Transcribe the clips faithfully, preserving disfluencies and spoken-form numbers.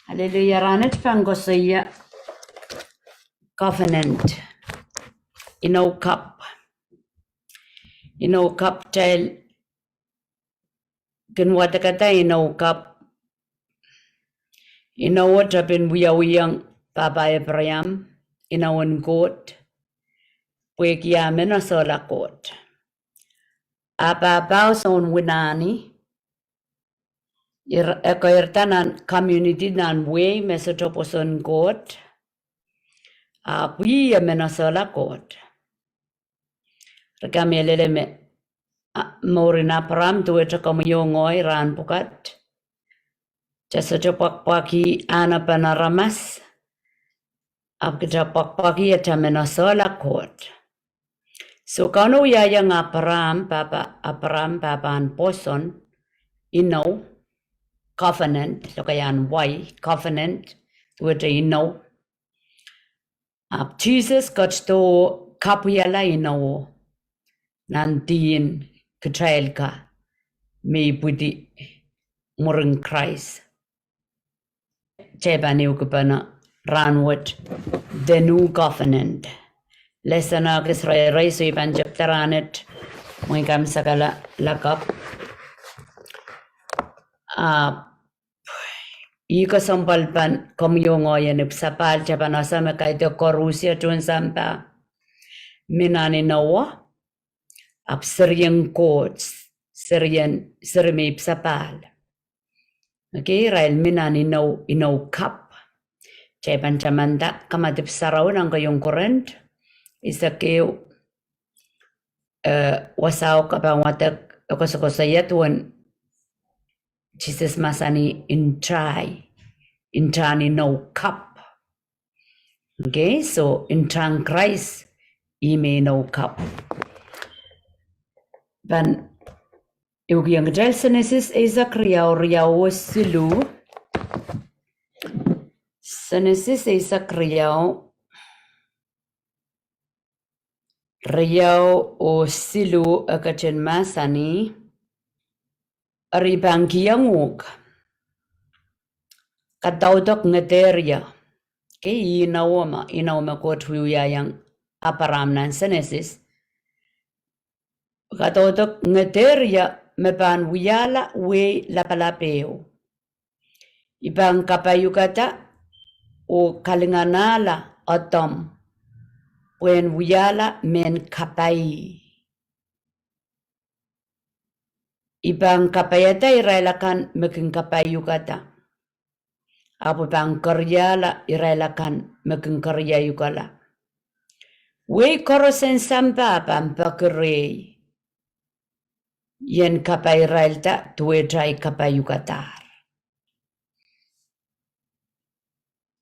Aleluia, rahnwet pahn koasoia covenant. Inou kapw. Inou kapw, kitail kin wadekada inou kapw. Inowo tepin wiawihong pahpa Eipraam, inowen Koht, pwehki ah men esehla Koht. Ah pahpao Sounwinani, e keirda nan community, nan wehi me sohte pwoson Koht, ahpw ih e men esehla Koht. Re kamehlele me mwurin Eipraam duwehte komwi oh ngehi rahn pwukat, kitail sohte pwakpwaki ahnepen aramas, ahpw kitail pwakpwaki atail men esehla Koht. So Kauno wiahiong Eipraam, pahpa Eipraam, pahpa en pwoson, inou, covenant, lokaiahn wai, covenant duwehte inou. Ahpw Sises ketido kapwaiala inowo nan dihn kitail ka me ipwidi mwurin Krais. Kitail pahn ehukipene rahnwet the new covenant. Lesen ah kis reirei, so I pahn tepda rahnwet mwein kamw sakala lakapw. Ahpw ih kesempwal pahn komwi oh ngehi en ipwsapahl. Kitail pahn ese me kaidehk koaruhsie tohn sampah mi nan inowo, ahpw serien Koht, serien, seri me ipwsapahl. Okay, irail mi nan inou, inou kapw. Kitail pahn tamanda kamadipw sarawi nan keieun Korint, eisek ehu, eh, wasao ka pahn wadek, e koasokoasoia duwen Sises mahsanih nta, ntahn inou kapw. Okay, so ntahn Krais ih me inou kapw. Pahn ehukihong kitail Senesis eisek riau, riau oh siluh. Senesis eisek riau, riau oh siluh, e ketin mahsanih, eri I pahn kihong uhk kadaudok ngeder ie. Okay, ih inowo me, inowo me Koht wiwiahiong Eipraam nan Senesis. Kadaudok ngeder ie me pahn wiahla wehi lapalap ehu. I pahn kapaiukada oh kalinganahla Adam pwehn wiahla mehn kapai. I pahn kapaiada irail akan me kin kapaiukada, ahpw I pahn keriahla irail akan me kin keriaukala. Wehi koaros en sampah pahn peki rehi ien kapai irailda duwehte ahi kapaiukadahr.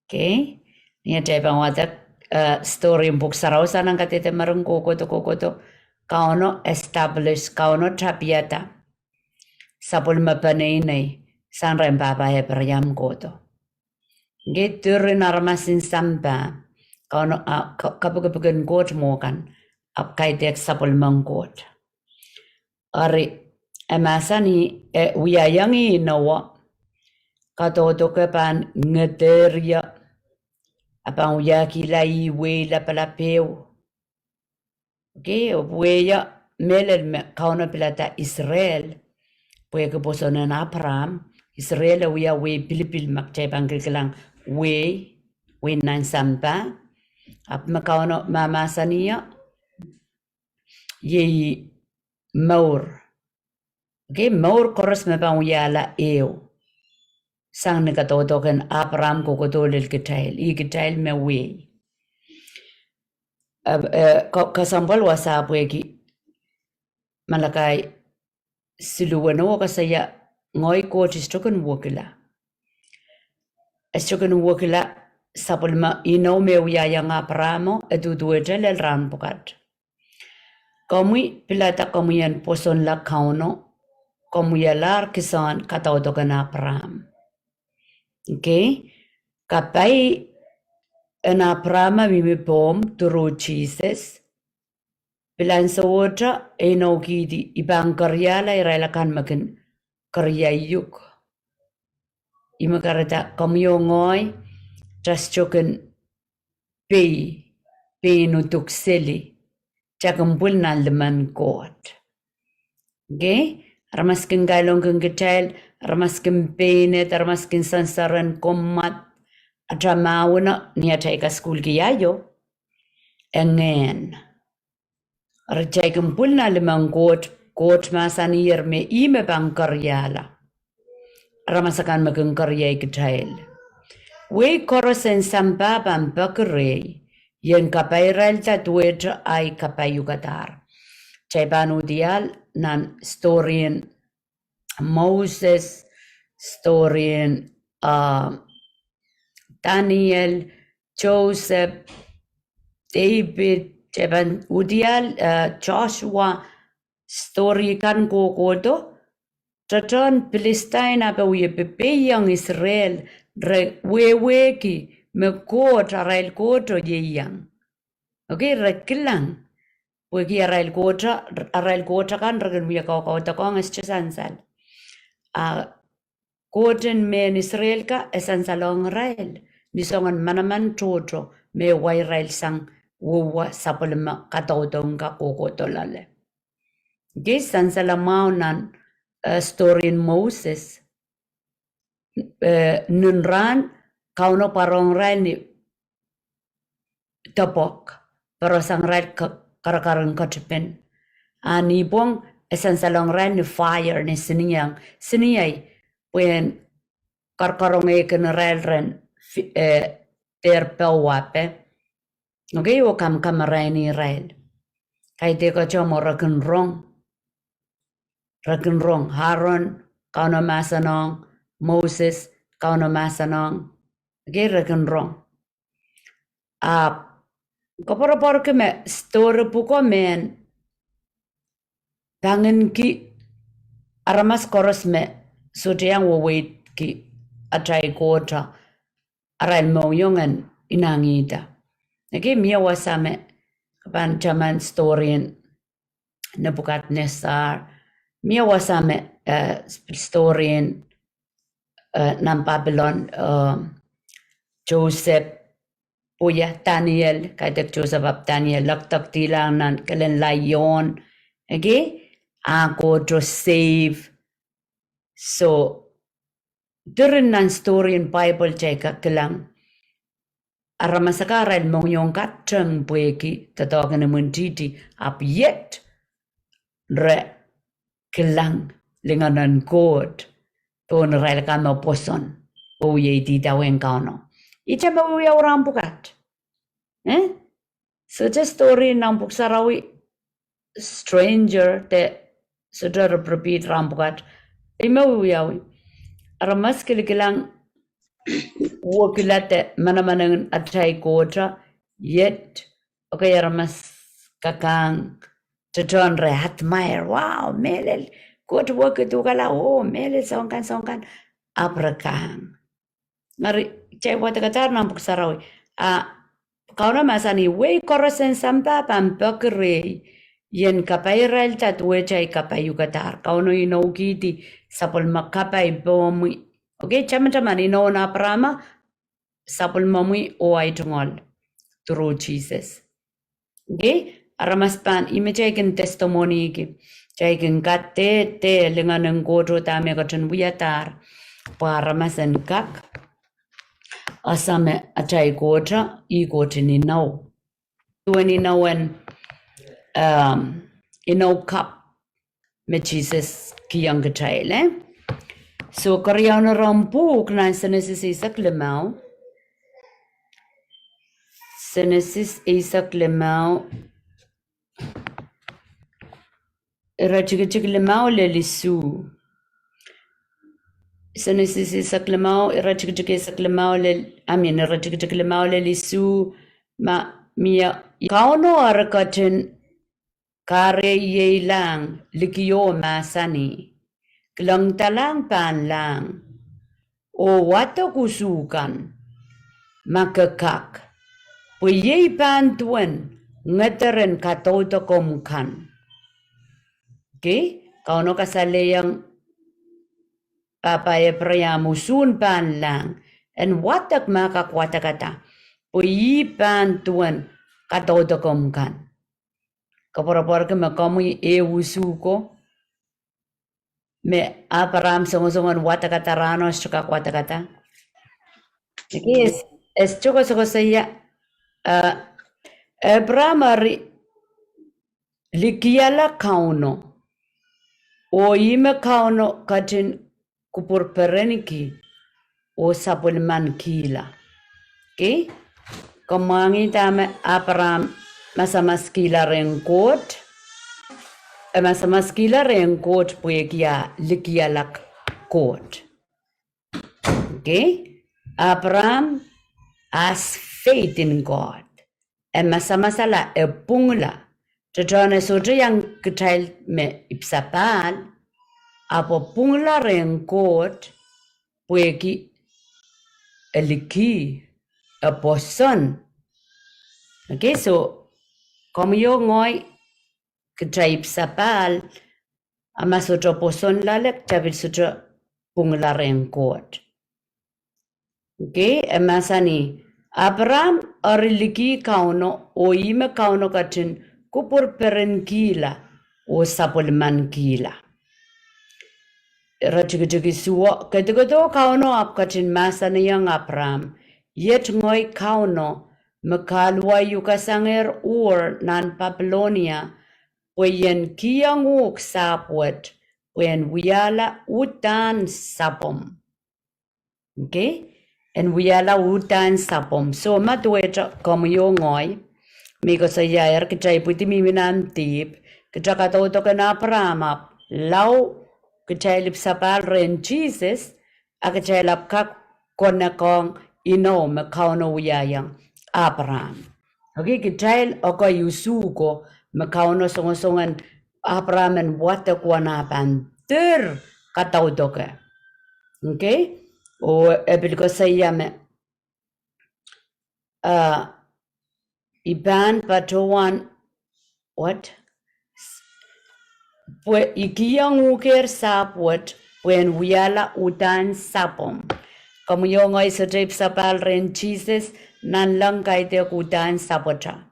Okay, ni atail pahn wadek, eh, storyn Pwuhk Sarawi sang nan Kadehde Mering kohkohdo, kohkohdo, Kauno establish, Kauno tapiada sapwellime peneinei sang rehn pahpa Eipraam kohdo. Okay, diren aramasin sampah, Kauno, ah, ka-, kapikipik en Koht mwo kan, ahpw kaidehk sapwellimen Koht. Eri e mahsanih, e wiahiong ih inowo, kadaudoke pahn ngeder ie, e pahn wiahkihla ih wehi lapalap ehu. Okay, pwe e mehlel me Kauno pilada Israel pwehki pwoson en Eipraam. Israel e wia wehi pilipil, ma kitail pahn kilkilang wehi, wehin nan sampah. Ahpw me Kauno mahmahsanih ie, iei mour. Okay, mour koaros me pahn wiahla ehu sang ni kadaudoken Eipraam kohkohdo lel kitail, ih kitail me wehi. Eh, eh, ke-, kesempwal wasa pwehki Malakai siluh weneu koasoia, ngehi Koht I sohte kin wekila. I sohte kin wekila sapwellime inou me wiahiong Eipraamo, e duduwehte lel rahn pwukat. Komwi pilada komwi en pwosonla Kauno, komwi wialahr kisehn kadaudoken Eipraam. Okay, kapai en Eipraam mihmi pohmw through Sises. Pilahnsowohte e inoukihdi, I pahn keriahla irail akan me kin keriauk. Ih me kahrehda komwi oh ngehi, kitail sohte kin pei, pein uduk seli, kitail kin pwil nan limen Koht. Okay? Aramas kin kailongkin kitail, aramas kin pein, aramas kin sansal rehn kommwad, atail mahweno ni atail kasukuhlki aio, e ngehn. Eri kitail kin pwil nan limen Koht, Koht mahsanier me ih me pahn keriahla aramas akan me kin keriau kitail. Wehi koaros en sampah pahn peki rehi, ien kapai irail da duwehte ahi kapaiukadahr. Kitail pahn udial nan storyn Moses, storyn, ah, Daniel, Joseph, David, kitail pahn udial, eh, Joshua, storyn kan kohkohdo, tohtohn Pilistain ahpw wie pepeiong Israel, re wehwehki me Koht, arail Kohto ieiang. Okay, re kilang. Pwehki arail Kohto, arail Koht akan re kin wie kaukaudok ong e sohte sansal. A Koht en mehn Israel ka e sansalohng irail ni soangen manaman tohto me wa irail sang wehwe sapwellime kadaudohng ka kohkohdo loale. Kei sansal mwahu nan, eh, storyn Moses. Eh, nin rahn, Kauno pwarohng irail ni depwek, pwarohsang irail ka-, karakar en ketipin. A ni pwong, e sansalohng irail ni fire, ni siniang, siniai, pwehn karkarongekin irail rehn fi-, eh, dehr powape. Okay, oh kamkamarain irail. Kaidehk ehu me re kin rong. Re kin rong. Aaron, Kauno mahsanihong, Moses, Kauno mahsanihong. Okay, re kin rong. Ahpw, koapworopworki me story pwuko mehn panginki aramas koaros me sohte iang weweidki atail Kohto, arail mohngiong en inangihda. Okay, mie wasa me, ke pahn taman storyn Nebuchadnezzar, mie wasa me, eh, storyn, eh, nan Babylon, eh, Joseph, oh ia Daniel, kaidehk Joseph ahpw Daniel, lekdeklahng nan kelen laion, okay, a Kohto save. So, diren nan storyn Bible kitail kak kilang aramas akan arail mohngiong kak teng pwehki doadoahk en imwintihti, ahpw iet re kilang lingan en Koht pohn irail akan me pwoson, oh wie idawehn Kauno. Ihte me wiawi rahn pwukat. Eh? Sohte storyn nan Pwuhk Sarawi stranger de sohte repeat rahn pwukat. Ih me wiawi. Aramas kilikilang wekila de manaman en atail Kohto, iet, okay, aramas kak kahng, tohtohn re admire, wow, mehlel, Koht wekidukala, oh, mehlel soangen kan, soangen kan, ahpw re kahng. Eri, kitail wadekadahr nan Pwuhk Sarawi. A, Kauno mahsanih, wehi koaros en sampah pahn peki rehi, ien kapai irail da duwehte ahi kapaiukadahr. Kauno inoukihdi sapwellime kapai pohmwi. Okay, tamataman inou en Apraama, sapwellimomwi oh ahi tungoal through Jesus. Okay, aramas pahn, ih me kitail kin testimonyki. Kitail kin kadehde lingan en Koht oh dahme ketin wiadahr. Pwe aramas en kak ese me atail Kohto, ih Koht en inou. Duwen inou en, um, inou kapw me Sises kihong kitail, eh? So, keriaun rahn pwuhk nan Senesis eisek limau. Senesis eisek limau. Iretikitik limau lel isuh. Senesis eisek limau, iretikitik eisek limau lel, I mean, iretikitik limau lel isuh, ma, mie, Kauno eri ketin kareielahng likio mahsanih, kilengdalahng pahnlahng, oh wadek usuh kan, ma ke kak, pwe iei pahn duwen ngeder en kadaudokomw kan. Okay, Kauno kasalehiong pahpa Eipraam usuhn pahn lahng, en wadek ma kak wadekada, pwe ih pahn duwen kadaudokomw kan. Koapworopworki me komwi ehu usuh ko me Eipraam songosong en wadekada rahno, e sohte kak wadekada. Ekei, e sohte koasokoasoia, eh, Eipraam eri likiala Kauno, oh ih me Kauno ketin kupwur perenki oh sapwellimankihla. Ekei, komw mwahngih dahme Eipraam masamaskihla rehn Koht. E masamaskihla rehn Koht pwehki ah likiala Koht. Ekei, Eipraam has faith in God. E masamasala, e pwungla. Tohtohn e sohte iang kitail me ipwsapahl, ahpw e pwungla rehn Koht, pwehki e liki, e pwoson. Ekei, so, komwi oh ngehi, kitail ipwsapahl, a ma sohte pwoson loale, kitail pil sohte pwungla rehn Koht. Ekei, e mahsanih, Eipraam eri liki Kauno, oh ih me Kauno ketin kupwur perenkihla oh sapwellimankihla. Ire tikitik isuh: Kedikido Kauno ahpw ketin mahsanihong Eipraam, Iet ngehi Kauno, me kahluwa uhk sang Ur nan Bapilonia, pwe I en kihong uhk sahpw wet, pwe en wiahla uhdahn sapwomw. Ekei, en wiahla uhdahn sapwomw. So, ma duwehte komwi oh ngehi, me I koasoiaier, kitail ipwidi mihmi nan dihp, kitail kadaudoken Eipraam ahpw lao kitail ipwsapahl rehn Sises, a kitail ahpw kak konekohng inou me Kauno wiahiong Eipraam. Ekei, kitail ekei usuh ko me Kauno songosong en Eipraam en wadek uwen ah pahn dir kadaudoke. Ekei, oh e pil koasoia me, ah, I pahn patohwan, what? Pwe I kihong uhk sahpw wet, pwe en wiahla uhdahn sapwomw. Komwi oh ngehi sohte ipwsapahl rehn Sises, nanleng kaidehk uhdahn sapwota.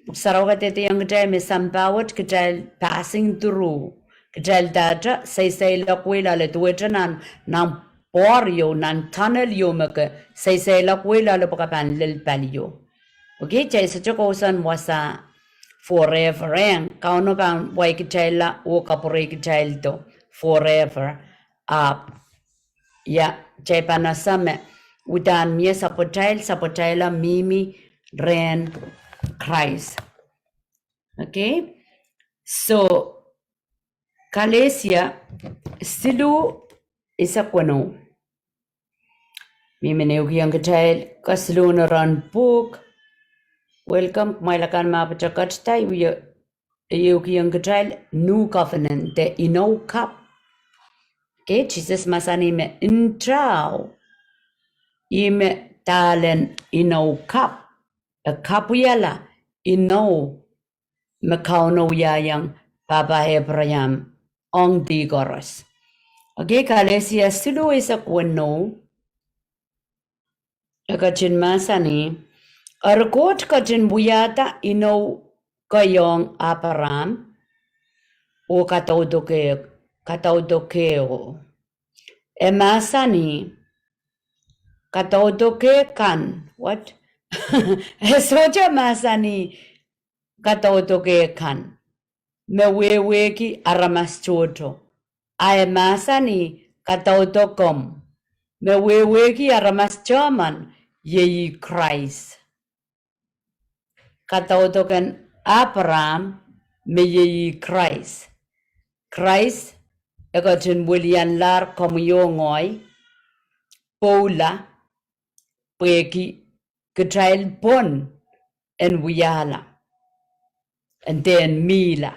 Pwuhk Sarawi kadehdehiong kitail me sampah wet kitail passing through. Kitail dahte seiseiloak wehi loale, duwehte nan, nan pwoar ieu, nan tunnel ieu me ke seiseiloak wehi loale pwe ke pahn lel pali ieu. Ekei, kitail sohte kousoan wasa forever, eh, Kauno pahn wai kitailla oh kapwurei kitaildo forever. Ahpw, ia, kitail pahn ese me uhdahn mie sapwatail, sapwataila mihmi rehn Krais. Ekei, so, Kalesia siluh eisek weneu. Mie mehn ehukihong kitail kesiluhn rongen pwuhk. Welcome, kumwail akan me patoh ketida, I wie ehukihong kitail New Covenant, de inou kapw. Ekei, Sises mahsanih me ntao, ih me dahlen inou kapw. E kapwaiala inou me Kauno wiahiong pahpa Eipraam ong dih koaros. Ekei, Kalesia siluh eisek weneu, e ketin mahsanih, eri Koht ketin wiahda inou keiong Eipraam oh kadaudoke, kadaudokeho. E mahsanih, kadaudoke kan, what? E sohte mahsanih kadaudoke kan me wehwehki aramas tohto. A e mahsanih kadaudokomw me wehwehki aramas tehmen, iei Krais. Kadaudoken Eipraam me iei Krais. Krais e ketin welianlahr komwi oh ngehi, pwoula, pwehki kitail pwon en wiahla, en dehn mihla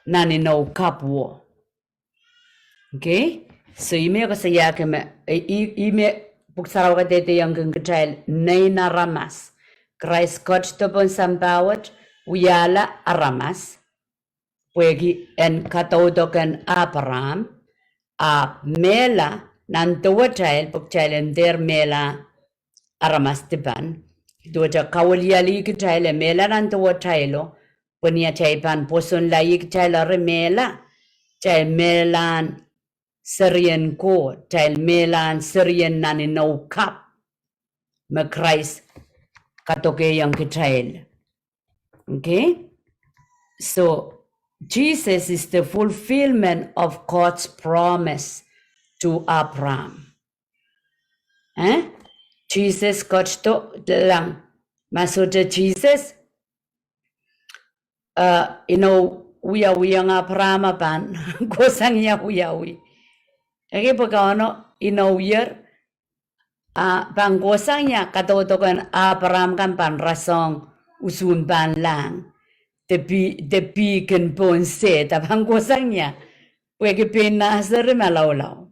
nan inou kapwo. Ekei, so ih me koasoiahki me, ih, ih me Pwuhk Sarawi kadehdehiong kitail nein aramas. Krais ketido pohn sampah wet, wiahla aramas, pwehki en kadaudoken Eipraam, ahpw mehla nan dewetail, pwe kitail en dehr mehla aramas dipan. Duwehte kawilialih kitail e mehla nan dewetailo, pwe ni atail pahn pwosonlaih kitail eri mehla, kitail mehlahn serien Koht, kitail mehlahn serien nan inou kapw me Krais kadokehiong kitail. Okay? So, Jesus is the fulfillment of God's promise to Abraham. Eh? Jesus ketido, lang, ma sohte Jesus, eh, inou wiawi ong Abraham a pahn kohsang ia wiawi. Eri pwe Kauno inowier, a pahn kohsang ia kadaudoken Abraham kan pahn rasehng usun pahn lahng, de pih, de pihkin pohn sehd, a pahn kohsang ia, pwehki pein nah seri malaulau.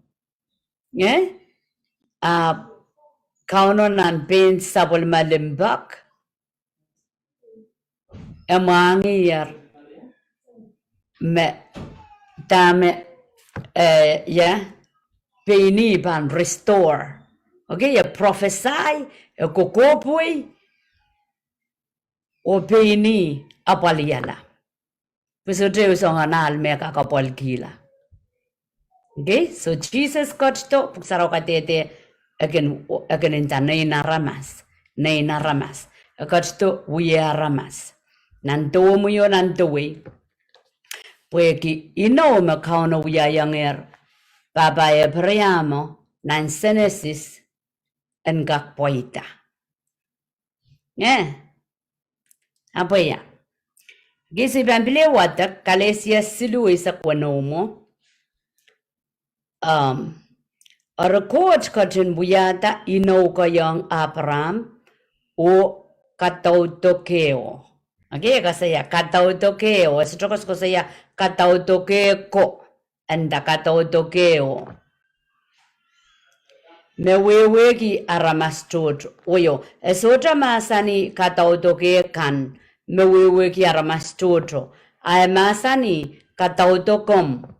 Eh? A Kauno nan pein sapwellime limpoak e mwahngihier me dahme, eh, ia, pein ih pahn restore. Okay, e prophesy, e kokohpwei, oh pein ih apwaliala. Pwe sohte soangen ahl me kak apwalkihla. Okay, so Jesus ketido, Pwuhk Sarawi kadehde, e kin, e kin nda nein aramas, nein aramas. E ketido wia aramas nan dewemwi oh nan dewei. Pwehki inou me Kauno wiahier pahpa Eipraamo nan Senesis en kak pweida. Eh? Ahpw ia, kis I pahn pil wadek Kalesia siluh eisek weneu mwo. Um, eri Koht ketin wiahda inou kohiong Abraham oh kadaudokeho. Okay, e koasoia kadaudokeho, e sohte koasokoasoia kadaudokehko, e nda kadaudokeho. Me wehwehki aramas tohto. Oio, e sohte mahsanih kadaudoke kan me wehwehki aramas tohto. A e mahsanih kadaudokomw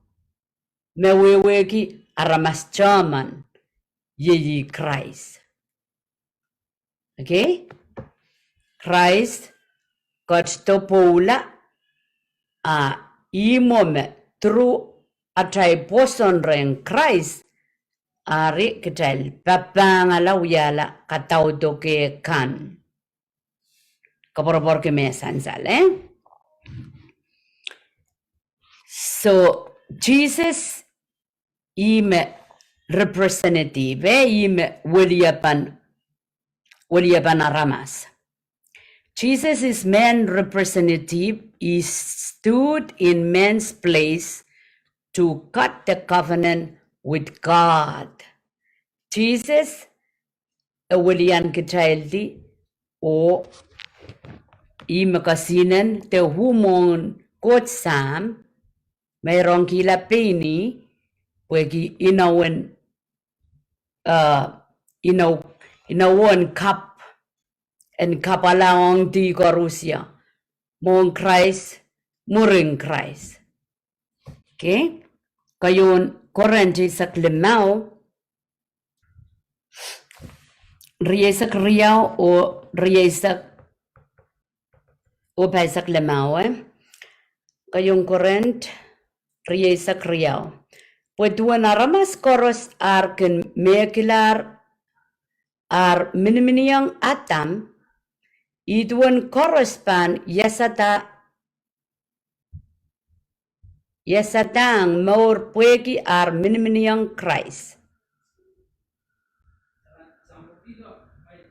me wehwehki aramas teman, iei Krais. Okay? Krais ketido pwoula, a ih mwo me through atail pwoson rehn Krais, eri kitail papahngala wiahla kadaudoke kan. Koapworopworki me sansal, eh? So, Jesus ih me representative, eh, ih me weliepen, weliepen aramas. Jesus is man representative. He stood in man's place to cut the covenant with God. Jesus e welian kitaildi oh ih me kesihnen de uh mwohn Koht Sahm, me rongkihla pein ih, pwehki inowen, uh, inou, inowen kapw, en kapwala ong dih koaros, ia, mwohn Krais, mwurin Krais. Okay? Keieun Korint eisek limau, rieisek riau oh rieisek, oh pahisek limau, eh? Keieun Korint rieisek riau. Pwe duwen aramas koaros ar kin mehkilahr ar miniminiong Adam, ih duwen koaros pahn iasada iasadahng mour pwehki ar miniminiong Krais.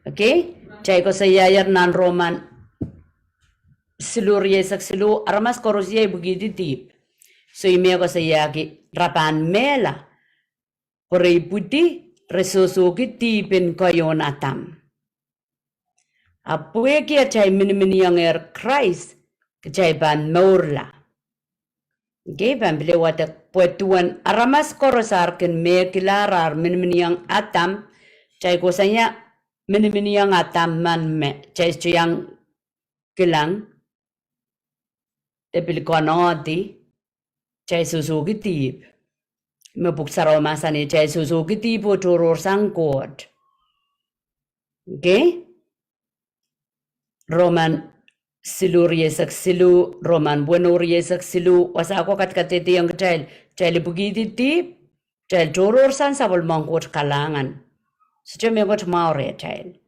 Okay? Kitail koasoiaier nan Roman siluh rieisek siluh, aramas koaros iei pwikihdi dihp. So ih me koasoiahki, re pahn mehla pwe re ipwidi, re sohsohki dihpin keieun Adam. Ahpw pwehki atail miniminiong er Krais, kitail pahn mourla. Okay, pahn pil wadek, pwe duwen aramas koaros ar kin mehkilahr ar miniminiong Adam, kitail kohsang ia miniminiong Adam men me kitail sohte iang kilang, e pil konehdi, kitail sohsohki dihp. Me Pwuhk Sarawi mahsanih kitail sohsohki dihp oh tohrohrsang Koht. Okay? Roman siluh rieisek siluh, Roman weneu rieisek siluh, wasa ko kadkadehdehiong kitail, kitail ipwikihdi dihp, kitail tohrohrsang sapwellimomwi Koht kalahngan. Sohte mehkot mwahu rehtail.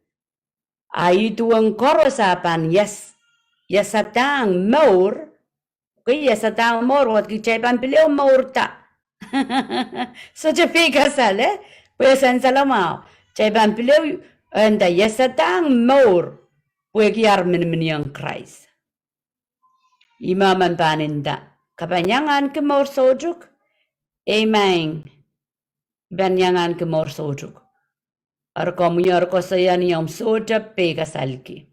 A ih duwen koaros a pahn ias, iasadahng mour, okay, iasadahng mour, wehwehki kitail pahn pil ehu mour da. Sohte peikasal, eh? Pwe sansalamwahu. Kitail pahn pil ehu, e nda iasadahng mour, pwehki ar miniminiong Krais. Ih me men pahn nda, ke pahn iang ahneki mour soutuk? Ei maing, I pahn iang ahneki mour soutuk. Eri komwi, eri koasoia ni omw sohte peikasalki.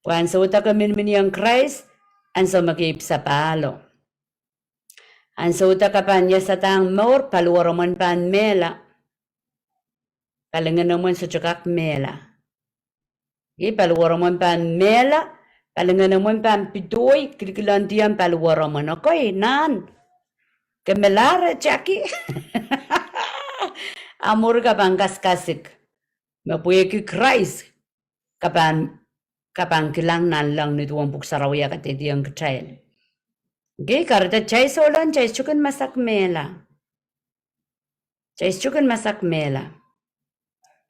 Pwe ansou da ke miniminiong Krais, ansou me ke ipwsapahl. Ansou da ke pahn iasadahng mour, paliwaromwen pahn mehla. Palingenomwen sohte kak mehla. Ih paliwaromwen pahn mehla, palingenomwen pahn pidoi, kilkilondi omw paliwaromwen. Okay, nan. Ke melahr, Jackie? A mwuri ke pahn kasikasik. Me pwehki Krais, ke pahn, ke pahn kilang nanleng, nin duwen Pwuhk Sarawi e kadehdehiong kitail. Okay, kahrehda kitail souleng, kitail sohte kin masak mehla. Kitail sohte kin masak mehla.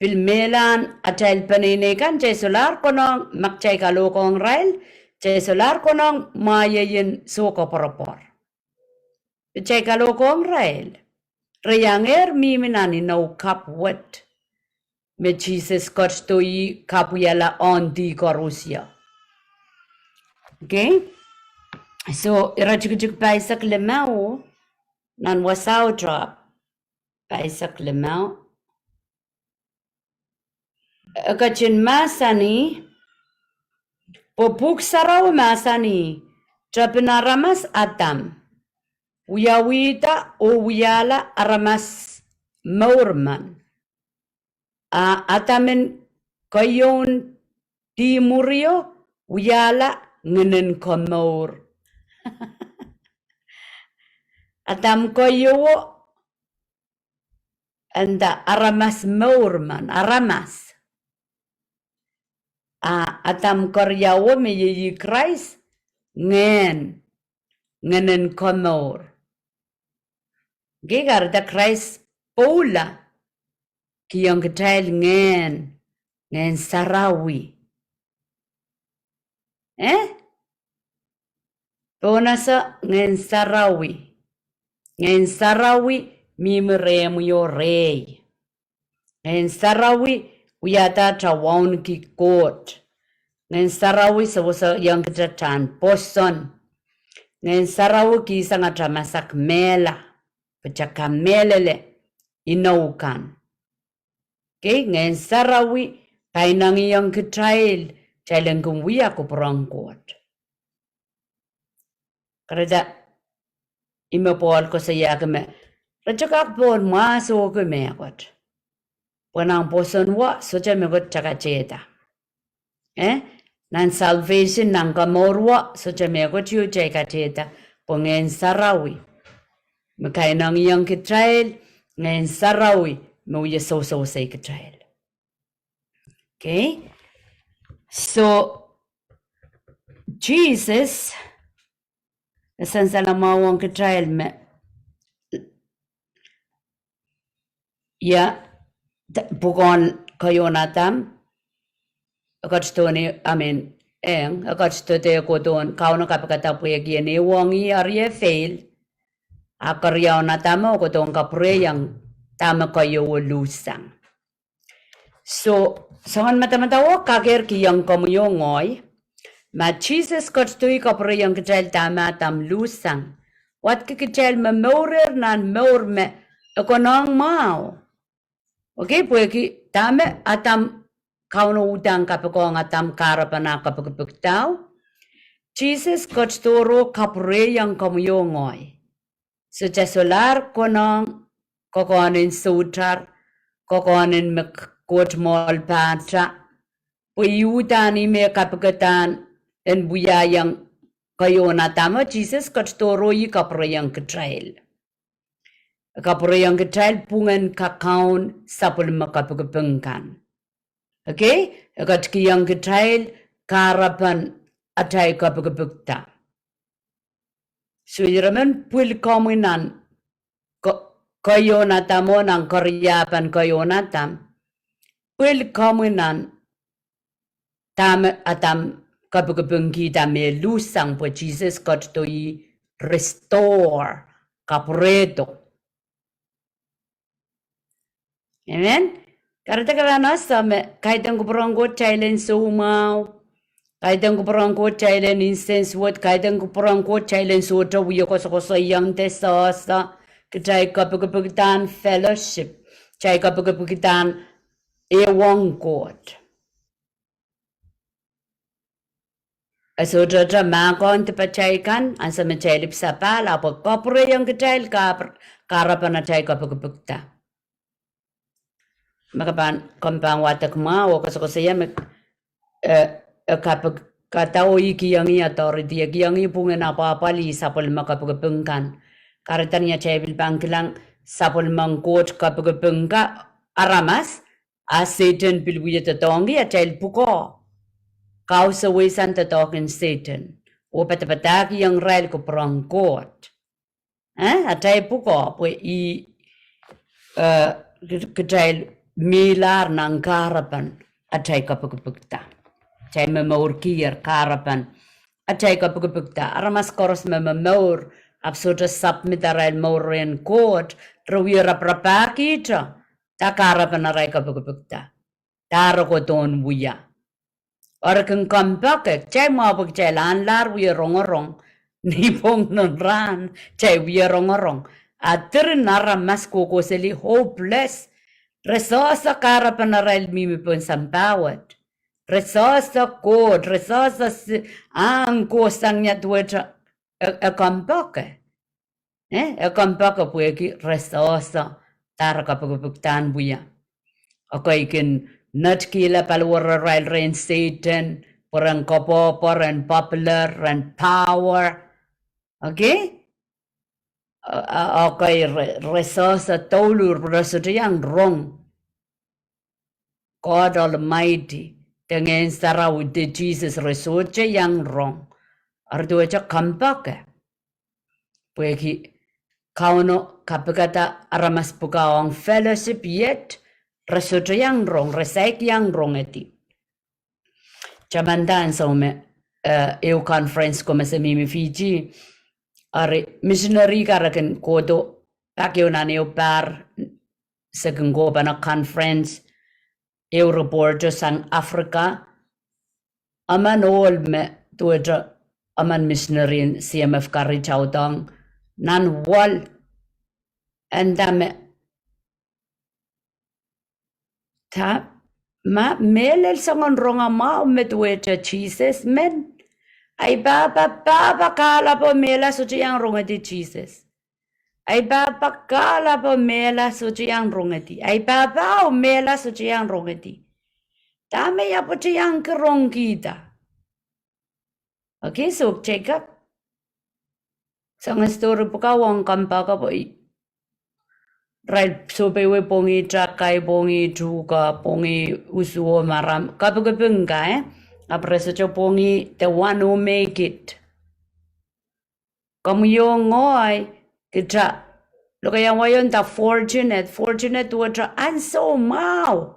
Pil mehlahn atail peneinei kan, kitail solahr konehng, ma kitail kalohkohng irail, kitail solahr konehng mwahiei en soh koapworopwor. Kitail kalohkohng irail. Re iangehr mihmi nan inou kapw wet me Sises ketido ih kapwiala ong dih koaros. Okay? So, ire tikitik pahisek limau, nan Wasao Top, pahisek limau. E ketin mahsanih, pwe Pwuhk Sarawi mahsanih, tepin aramas Adam wiawihda oh wiahla aramas mour men. A Adam en keieun dih mwurio wiahla ngehnen komour. Adam keieuo, e nda aramas mour men, aramas. A Adam keriauo me iei Krais, ngehn, ngehnen komour. Okay, kahrehda Krais pwoula kihong kitail ngehn, Ngehn Sarawi. Eh? Pohnese Ngehn Sarawi. Ngehn Sarawi mihmi rehmwi oh rehi. Ngehn Sarawi wiahda atail wauneki Koht. Ngehn Sarawi seweseiong kitail pwoson. Ngehn Sarawi kihsang atail masak mehla, pwe kitail kamehlele inou kan. Okay, Ngehn Sarawi kainengieng kitail, kitail en kin wia kupwuren Koht. Kahrehda, ih me Pohl koasoiahki me, re sohte kak pwon mwahsohki mehkot. Pwe nan pwoson wet, sohte mehkot kitail katehda. Eh? Nan salvation, nan komour wet, sohte mehkot ieu kitail katehda. Pwe Ngehn Sarawi me kainengieng kitail, Ngehn Sarawi me wie sewesei kitail. Okay? So, Sises, e sansalamwahu ong kitail me, ia, pwukoahn keieun Adam, e ketido ni, I mean, eng, e ketido de kohdohn Kauno kapikada pwehki en ehuong ih, eri e fail. A keriaun Adamo kohdohn kapwurehiong dahme keieuo luhssang. So, soangen madamadau o kakehr kihong komwi oh ngehi, ma Sises ketido ih kapwurehiong kitail dahme Adam luhssang, wadki kitail me mourer nan mour me e konehng mwahu. Okay, pwehki dahme Adam, Kauno uhdahn kapikohng Adam kahrepen ah kepikipikdao, Sises ketidohr oh kapwurehiong komwi oh ngehi. Sohte solahr konehng kokohn en soutar, kokohn en me Koht mwohl pahta, pwe ih uhdahn ih me kapikadahn en wiahiong keieun Adamo, Sises ketidohr oh ih kapwurehiong kitail. E kapwurehiong kitail pwungen kakaun sapwellime kapikipik kan. Okay? E ketikihong kitail kahrepen atail kapikipikda. Soh, ire men pwil komwi nan ko-, koion Adam oh nan keriapen koion Adam. Pwil komwi nan dahme Adam kapikipikda me luhssang pwe Sises ketido ih restore, kapwurehdo. Amen. Kahrehda ke pahn ese me kaidehn kupwuren Koht kitail en soumwahu. Kaidehn kupwuren Koht kitail en insensuwed. Kaidehn kupwuren Koht kitail en sohte wie kosokosoiong de sehse. Kitail kapikipikdahn fellowship. Kitail kapikipikdahn ehuong Koht. E sohte mahkohng dipatail kan, ansou me kitail ipwsapahl, ahpw e kapwurehiong kitail kap-, kahrepen atail kapikipikda. Me ke pahn, komw pahn wadek mwahu oh kosokosoia me, eh, e kapikada oh e kihong ih authority, e kihong ih pwungen apwahpwalih sapwellime kapikipik kan. Kahrehda ni atail pil pahn kilang sapwellimen Koht kapikipik kan, aramas, a Sehdan pil wie doadoahngki atail pwukoa. Kausawei sang doadoahk en Sehdan. Oh padapadahkihong irail kupwuren Koht. Eh, atail pwukoa, pwe ih, eh, ki-, kitail mihlahr nan kahrepen atail kapikipikda. Kitail momourkier kahrepen atail kapikipikda. Aramas koaros me momour, ahpw sohte submit arail mour rehn Koht, re wie raparapahkihte, dah kahrepen arail kapikipikda. Dah re kohdohn wia. Eri kin kompoake, kitail mwahu pwe kitail ahnlahr wie rongorong. Ni pwong nan rahn, kitail wie rongorong. A diren aramas kohkohseli hopeless. Re sehse kahrepen arail mihmi pohn sampah wet. Re sehse Koht, re sehse si-, ahng Koht sang ni duwehte e, e kompoake. Eh, e kompoake pwehki re sehse dah re kapikipikdahn wia. Ekei kin netikihla paliwararail rehn Sehdan, pwe ren koapworopwor, ren popular, ren power. Okay? A, a, ekei re, re sehse douluhl, re sohte iang rong God Almighty, de Ngehn Sarawi, de Sises, re sohte iang rong. Eri duwehte kompoake. Pwehki Kauno kapikada aramas pwukoa ong fellowship, iet re sohte iang rong, re saik iang rongedi. Tamanda ansou me, eh, ehu conference ko me se mihmi Fiji, eri missionary kan re kin kohdo pak ehu nan ehu pahr, se kin kohpene conference, ehu reporter sang Africa, emen ohl me duwehte emen missionary en C M F ka reach out ong, nan wall, e nda me, dah, ma mehlel soangen rongamwahu me duwehte Sises men. Ahi pahpa, pahpa kahlap oh mehla sohte iang rongedi Sises. Ahi pahpa kahlap oh mehla sohte iang rongedi. Ahi pahpa oh mehla sohte iang rongedi. Dahme e ahpwete iang kin rongkihda? Okay, soh, Jacob. Soangen story pwukoa ong kompoake pwe irail sohpeiwei pwongih takai, pwongih tuhke, pwongih usuo, maram, kapikipik kan, eh? Ahpw re sohte pwongih the one who make it. Komwi oh ngehi, kita, lokaiahn wai o nda fortunate, fortunate duwehte ansou mwahu.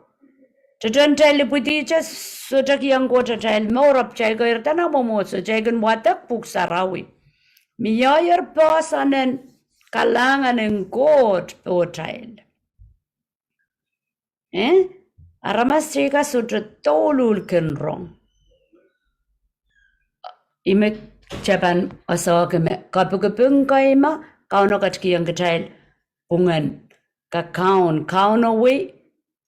Teten kitail ipwidi te sohte kihong Koht atail mour, ahpw kitail keirda nan mwomwohdiso, kitail kin wadek Pwuhk Sarawi. Mie poahsoan en kalahngan en Koht pohtail. Eh? Aramas teikan sohte douluhl kin rong. Ih me kitail pahn esehki me kapikipik kei me Kauno ketikihong kitail pwungen kakaun, Kaun wei,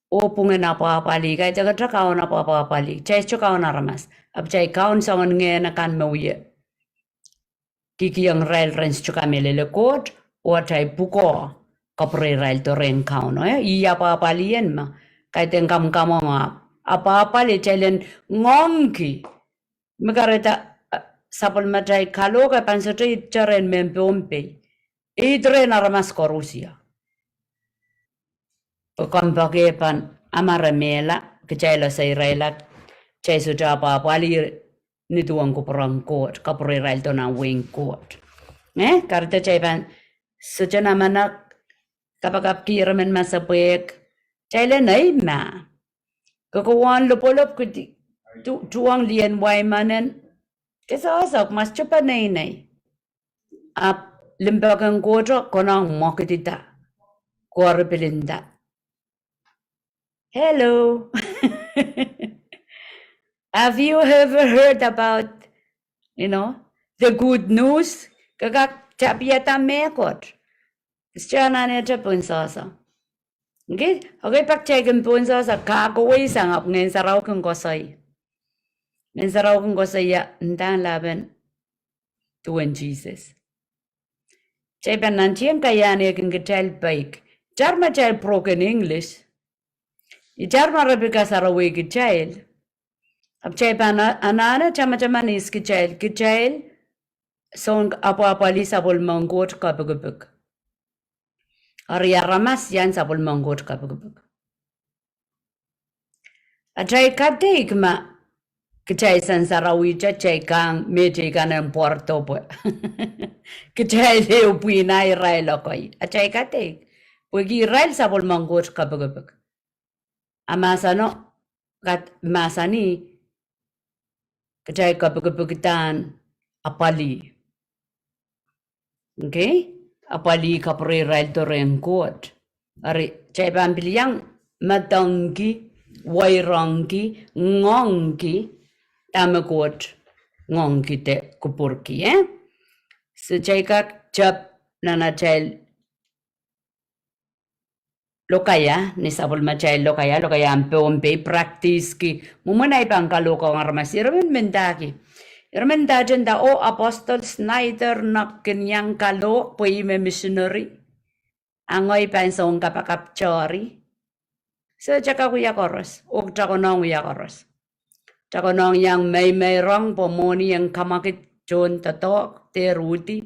oh pwungen apwahpwalih, kaidehkte Kaun apwahpwalih, kitail sohte kaun aramas, ahpw kitail kaun soangen ngehn akan me wie kihkihong irail ren sohte kamehlele Koht, oh atail pwukoa kapwureiraildo rehn Kauno, eh? Ih apwahpwalih en me, kaidehn kamwkamweng, apwahpwalih kitail en ngoangki. Me kahrehda, eh, sapwellimatail kalohk e pahn sohte ihte rehn mehn Pohnpei. Ihte rehn aramas koaros. Pwe kompoake pahn amwaramehla, kitail ese irail, kitail sohte apwahpwalih nin duwen kupwuren Koht, kapwurehiraildo nan wehin Koht. Eh, kahrehda kitail pahn sohte namenek kapakapki emen masepwehk, kitail en eimah. Kokohwei lopwolopw kidi, tu-, tuhwong lien wai mwanen, ke sohsohk, ma sohte peneinei. Ahpw limpoak en Koht konehng mwekidida, koaripilinda. Hello. Have you ever heard about, you know, the good news? Ke kak tapiada mehkot. Sohte anahne te pohn sohso. Okay? Okay, pak kitail kin pohn sohso, kak kohwei sang ahpw Ngehn Sarawi kin koasoi. Ngehn Sarawi kin koasoi ia ndahng lapen duwen Sises. Kitail pahn nantihong kaiahn eh kin kitail peik. Itar me kitail broken English. Itar me re pil kasarawih kitail. Ahpw kitail pahn a-, anahne tamataman ihs kitail, kitail soun apwahpwalih sapwellimen Koht kapikipik. Eri aramas iang sapwellimen Koht kapikipik. Atail kadeik ma kitail sansarawihte, kitail kang mehteikan en pwardo pwe kitail ehu pwihn irail ekei. Atail kadeik, pwehki irail sapwellimen Koht kapikipik. A mahsano, kat-, mahsanih, kitail kapikipikdahn apwalih. Okay? Apwalih kapwurehiraildo rehn Koht. Eri, kitail pahn pil iang medengki, wairongki, ngoangki, dahme Koht ngoangki de kupwurki, eh? So kitail kak tep nan atail lokaia, ni sapwellimatail lokaia, lokaia en Pohnpei, practice ki, mwomwen ahi pahn kalohkohng aramas, irail men mendahki. Irail men ndahte nda, oh, Apostle Snyder, noahk kin iang kalohk pwe ih me misineri. A ngehi pahn soun kapakap tohri. So, kitail kak wia koaros, oh kitail konehng wia koaros. Kitail konehng iang meimeirong pwe mwohni en kamwakid tohn doadoahk, dehr uhdi.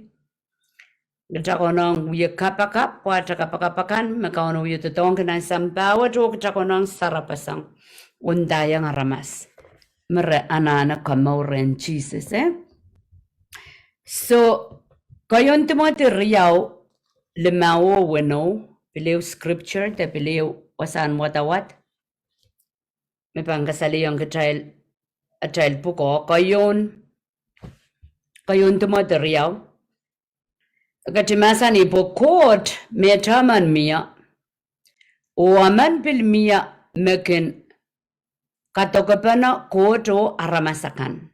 Kitail konehng wia kapakap, pwe atail kapakap akan me Kauno wie doadoahngki nan sampah wet, oh kitail konehng sarapasang, oh ndaiong aramas me re anahne komour rehn Sises, eh? So, keieun Timoty riau, limau oh weneu, pil ehu scripture de pil ehu wasahn wadawad me pahn kasalehiong kitail atail pwukoa, keieun, keieun Timoty riau. E ketin mahsanih pwe Koht mehte men mie, oh emen pil mie me kin kadokepene Koht oh aramas akan.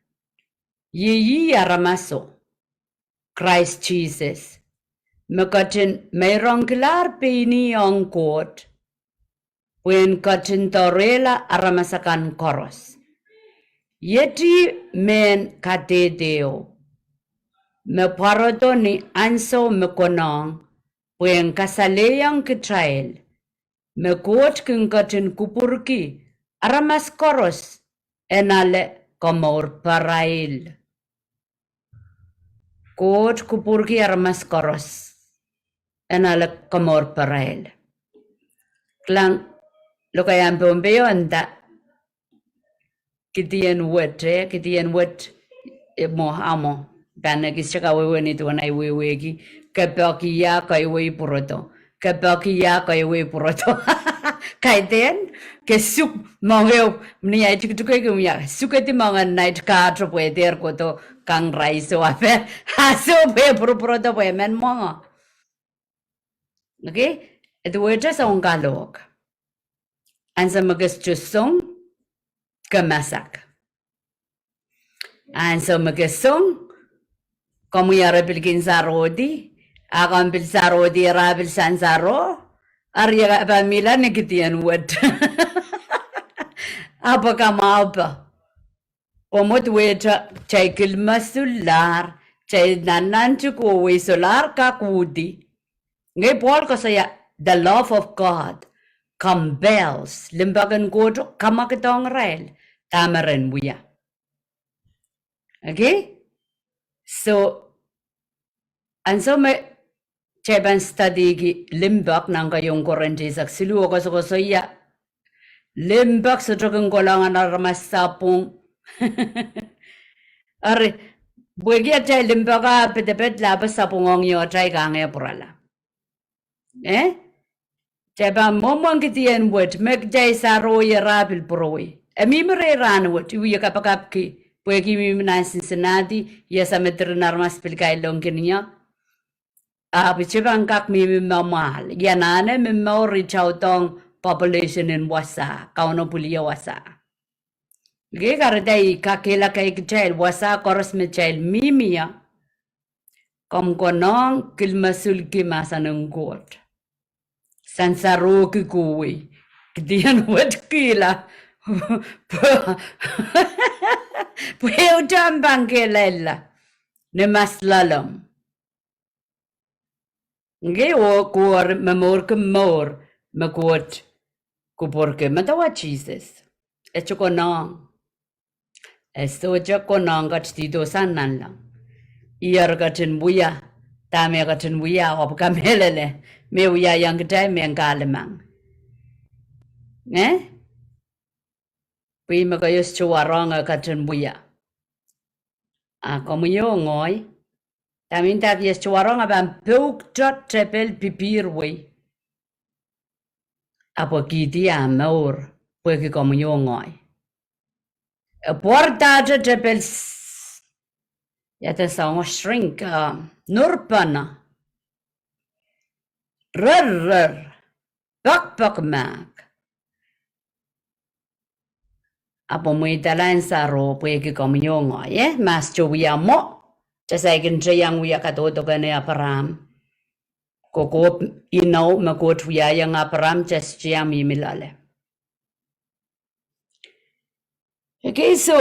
Iei ih aramaso, Krais Sises, me ketin meirongkilahr pein ih ong Koht, pwehn ketin doarehla aramas akan koaros. Iet ih mehn kadehdeo me pwarodo ni ansou me konehng, pwehn kasalehiong kitail me Koht kin ketin kupwurki aramas koaros en ale komourparail. Koht kupwurki aramas koaros en ale komourparail. Kilang, lokaia en Pohnpei o nda, kidien wet, eh, kidien wet, eh, mwo, a mwo. Pahn ekis kawehwe ni duwen ahi wehwehki, ke peki ia keiwei pwurodo. Ke peki ia keiwei pwurodo. Kaidehn, ke suk moange, ni ahi tikitik ki wia, sukedi moange nait kahto pwe dehr kohdo kang rais o ape. A soh pwe pwuropwurodo pwe men moange. Okay? E duwehte soun kalohk. Ansou me ke sohte song, ke masak. Ansou me ke song, komwi ara pil kin sarodi, a komw pil sarodi ara pil sansaro, eri e pahn mihla ni kidien wet. Ahpw kamwahupe. Pwe mwo duwehte, kitail kilmesulahr, kitail nannanti kohwei solahr kak uhdi. Ngehi Pohl koasoia, the love of God compels, limpoak en Koht kamwakidohng irail dahme re en wia. Okay? So, ansou me kitail pahn studyki limpoak nan keieun Korint eisek siluh oh koasokoasoia limpoak sohte kin kolahng aramas sapwung. Ari, pwehki atail limpoak ah pedeped, lape sapwung ong iohtail kange pwurala. Eh? Kitail pahn mwomwen kidien wet, me kitail sarohie ra pil pwurowei. E mihmi rehi rahnwet, I wie kapakapki, pwehki mihmi nan Cincinnati, ia sa me diren aramas pil kailongkin ie. Ahpw I pahn kak mihmi mwamwahl. Ia nahne me mour I taudohng population en wasa, Kauno pwilio wasa. Ke kahrehda I kakehlaka kitail wasa koaros me kitail mihmi ie. Komw konehng kilmesulki mahsen en Koht. Sansarohki kohwei. Kidien wetkihla. Pwe, pwe ehu dahme pahn kehlailla. Ni mas loalomw. Nge oh kowe momourki mour me Koht kupwurki. Medewe Sises. E sohte konehng. E sohte konehng ketidihdo sang nanleng. Ih eri ketin wia, dahme ketin wia, oh pwe kamehlele, me wiahiong kitail mehn kahlemeng. Eh? Pwe me ke ios sohte warohng e ketin wia. A komwi oh ngehi, dahme I ndahki, ios sohte warohng e pahn pwukdo tepel pipihr wei. Ahpw e kihdi ah mour, pwehki komwi oh ngehi. E pwarada tepel s-, ia de soangen shrink, ah, nurpene. Rerrer, pekpek mahk. Ahpw mweidala en saro pwehki komwi oh ngehi, eh, ma sohte wia mwo. Kitail saikinte iang wia kadokeden en Apraam. Kokohp inou me Koht wiahiong Apraam, kitail sohte iang mihmi loale. Okay, so,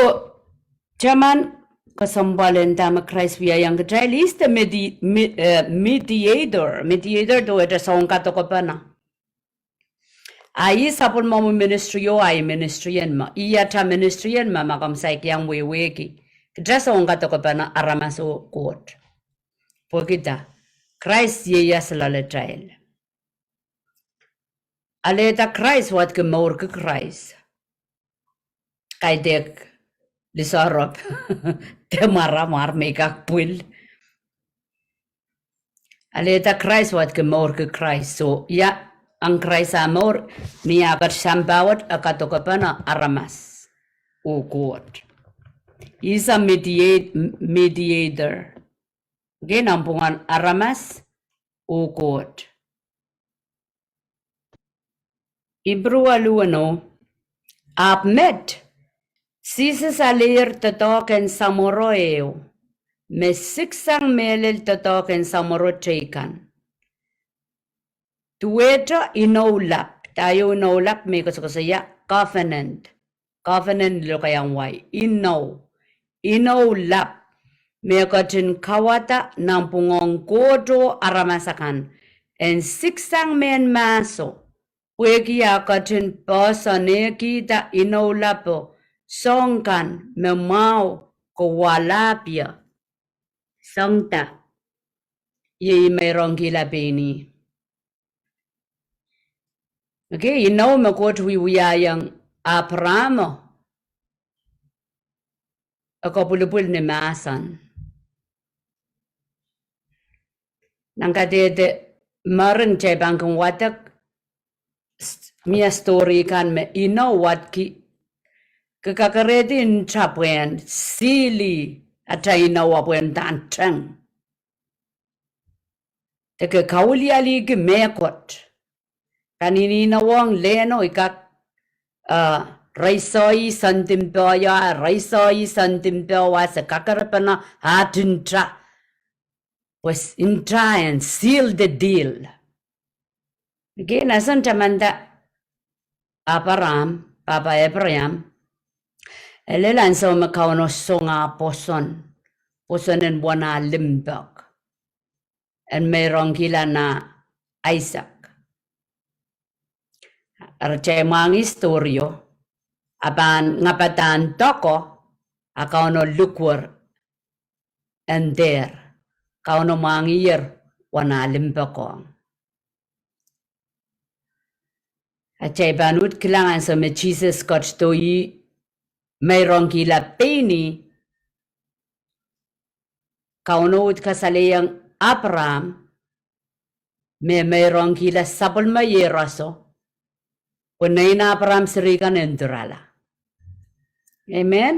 taman kesempwal en dahme Krais wiahiong kitail, is the medi-, me-, eh, mediator. Mediator duwehte soun kadokepene. A ih sapwellime mwomwen ministry o, a ih ministry en me. Ih atail ministry en me, ma komw saik iang wehwehki. Kitail soun kadokepene aramas oh Koht. Pwehki dah, Krais ieias loaletail. Alehda Krais, wadki mourki Krais. Kaidehk lisohrop. De mwaramwar me I kak pwil. Alehda Krais, wadki mourki Krais. So, ia, ong Krais ah mour, ni ah ket sampah wet e kadokepene aramas oh Koht. Is a mediate-, mediator. Okay, nanpwungen aramas oh Koht. Ipru aluweno, ahpw met, Sises aleier doadoahk en samworo ehu, me siksang mehlel doadoahk en samworo teikan. Duwehte inou lap, dah iou inou lap me I koasokoasoia, covenant. Covenant lokaiahn wai, inou. Inou lap, me ketin kauwada nanpwungen Koht oh aramas akan, en siksang mehn mahso, pwehki ah ketin poahsoanehkihda inou lapo, soahng kan me mwahu kowahlap ie. Soahng dah, iei meirongkihla pein ih. Okay, inou me Koht wiwiahiong Apraam, e kopwulopwul ni mahsen. Nan kadehde mering kitail pahn kin wadek, s-, mie story kan me inou wadki, ke kakerehdi nta pwehn sili, atail inou ah pwehn uhdahn teng. De ke kaulialiki mehkot. Pahn inounowohng lehno, I kak, uh, reisohi sendin poh, ia, reisohi sendin poh, wasa kakerepene, ah, nta. Pwe s-, nta en seal the deal. Kin asen tamanda Apraam, pahpa Apraam, e lel ansou me Kauno song ah pwoson, pwoson en wahn ah limpoak. En meirongkihla nah Aisak. Eri kitail mwahngih story o, a pahn ngapadahn doko, a Kauno likwer en dehr. Kauno mwahngihier wana limpoakohng. Atail pahn uhd kilang ansou me Sises ketido ih, meirongkihla pein ih, Kauno uhd kasalehiong Apraam me meirongkihla sapwellime iehroso, pwe nein Apraam seri kan en dirala. Amen.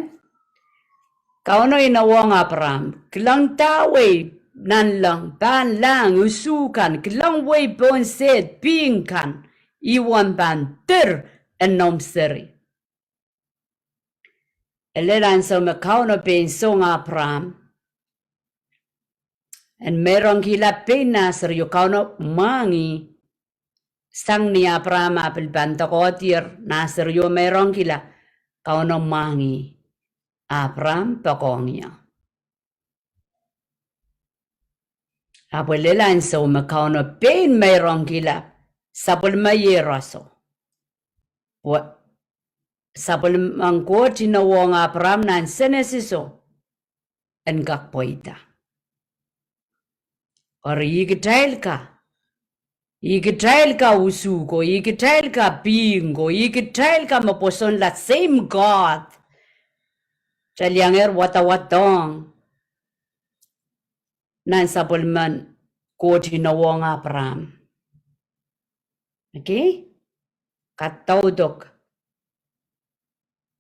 Kauno inowohng Apraam, kilang dahwei nanleng, pahnlahng, usu kan, kilang wei pohn sehd, pihng kan, ih uwen pahn dir en noumw seri. E lel ansou me Kauno pein song Apraam en meirongkihla pein nah serio, Kauno mwahngih. Sang ni Apraam ah pil pahn doakohdier nah serio meirongkihla, Kauno mwahngih Apraam poakohng ie. Ahpw e lel ansou me Kauno pein meirongkihla sapwellime iehroso. Pwe sapwellimen Koht inowohng Apraam nan Senesiso en kak pweida. Eri ih kitail ka, ih kitail ka usu ko, ih kitail ka pihng ko, ih kitail ka me pwosonla same God kitail iangehr wadawadohng nan sapwellimen Koht inowohng Apraam. Okay? Kadaudok,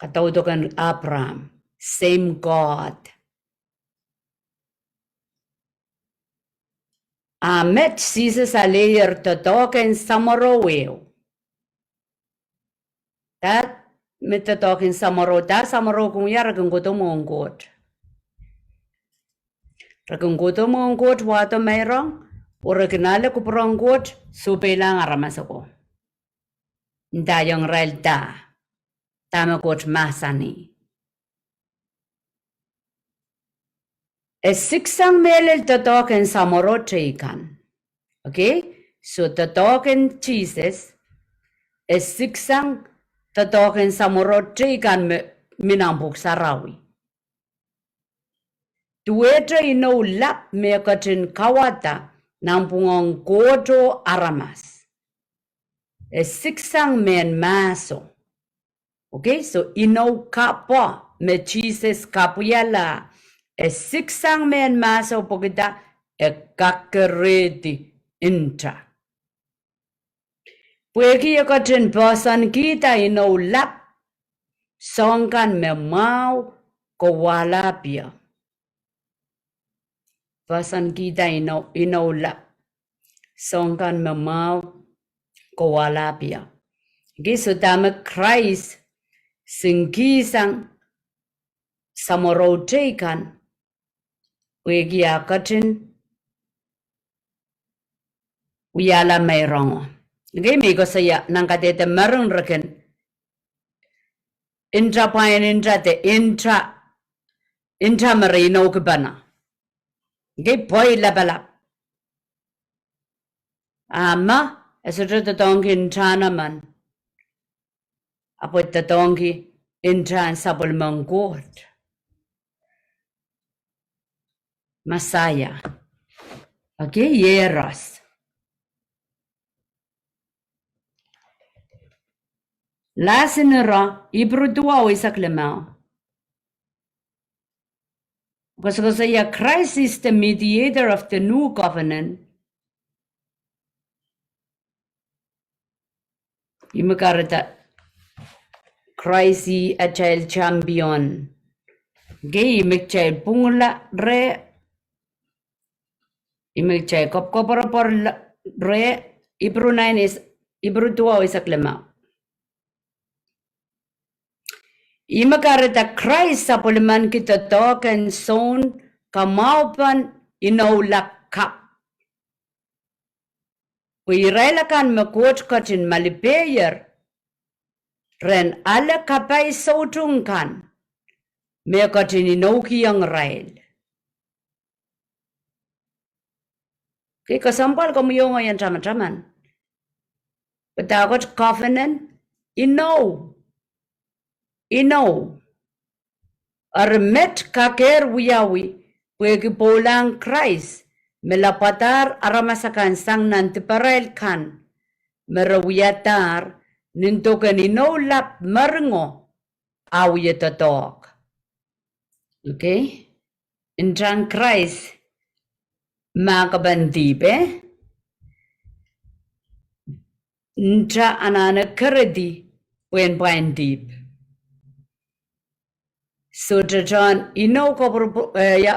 kadaudok en Apraam, same God. A met Sises aleier doadoahk en samworo ehu. Dah me doadoahk en samworo, dah samworo kin wia? Re kin kohdo mwohn Koht. Re kin kohdo mwohn Koht, wahdo meirong, oh re kin ale kupwuren Koht, sohpeilahng aramas ako. Ndaiong irail dah, dahme Koht mahsanih. E siksang mehlel doadoahk en samworo teikan. Okay? So doadoahk en Sises, e siksang doadoahk en samworo teikan me, mi nan Pwuhk Sarawi. Duwehte inou lap me ketin kauwada nanpwungen Koht oh aramas. E siksang mehn mahso. Okay, so inou kapw me Sises kapwaiala, e siksang mehn mahso pwehki dah? E kakerehdi nta. Pwehki e ketin poahsoankihda inou lap, soahng kan me mwahu kowahlahpie. Poahsoankihda inou, inou lap, soahng kan me mwahu kowahlahpie. Okay, so dahme Krais siksang samworo teikan, pwehki e ketin wiahla meirongo. Okay, me I koasoia nan kadehde mering re kin nta pwain nta de nta, nta me re inoukipene. Okay, pwehi lapalap. A ma e sohte doadoahngki ntahn emen, ahpw e doadoahngki ntahn sapwellimen Koht, Mesaia. Okay, iehros. Lasi ni ira, Ipru duwau eisek limau. Koasokoasoia, Christ is the mediator of the new covenant. Ih me kahrehda Krais ih atail champion. Okay, ih me kitail pwungla reh, ih me kitail kopwkopworopwor reh, Ipru nine is, Ipru duwau eisek limau. Ih me kahrehda Krais sapwellimanki doadoahk en soun kamwahupen inou lap kapw. Pwe irail akan me Koht ketin malipehier, ren ale kapai soutuk kan me ketin inoukihong irail. Okay, kesempwal komwi oh ngehi en tamataman. Pwe dahkot covenant, inou. Inou. Eri met kakehr wiawi, pwehki pwoulahng Krais, me lapwadahr aramas akan sang nan diparail kan me re wiadahr nin doken inou lap meringo a wie doadoahk. Okay? Ntahn Krais mahkpen dihp, eh? Ntah anahne keredi pwehn pwain dihp. Sohte tohn inou kopwurupwur, eh, ia,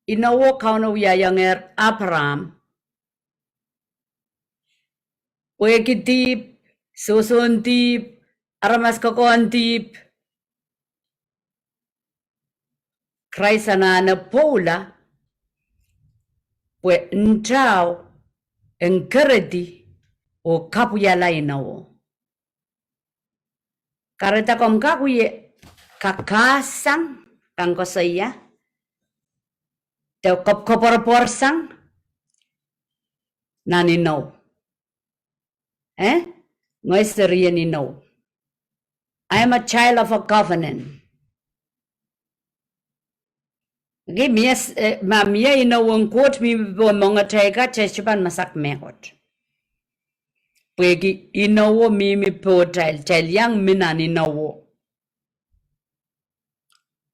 inowo Kauno wiahier Apraam. Pwehki dihp, sohsohn dihp, aramas kokohn dihp, Krais anahne pwoula pwe ntao en keredi oh kapwiala inowo. Kahrehda komw kak wie kakahsang, pahn koasoia, de kopwkopworopwor sang nan inou. Eh? Ngehi serien inou. I am a child of a covenant. Okay, mie s-, eh, ma mie inowen Koht mi pohn moangatail ka, kitail sohte pahn masak mehkot. Pwehki inowo mihmi pohtail, kitail iang mi nan inowo.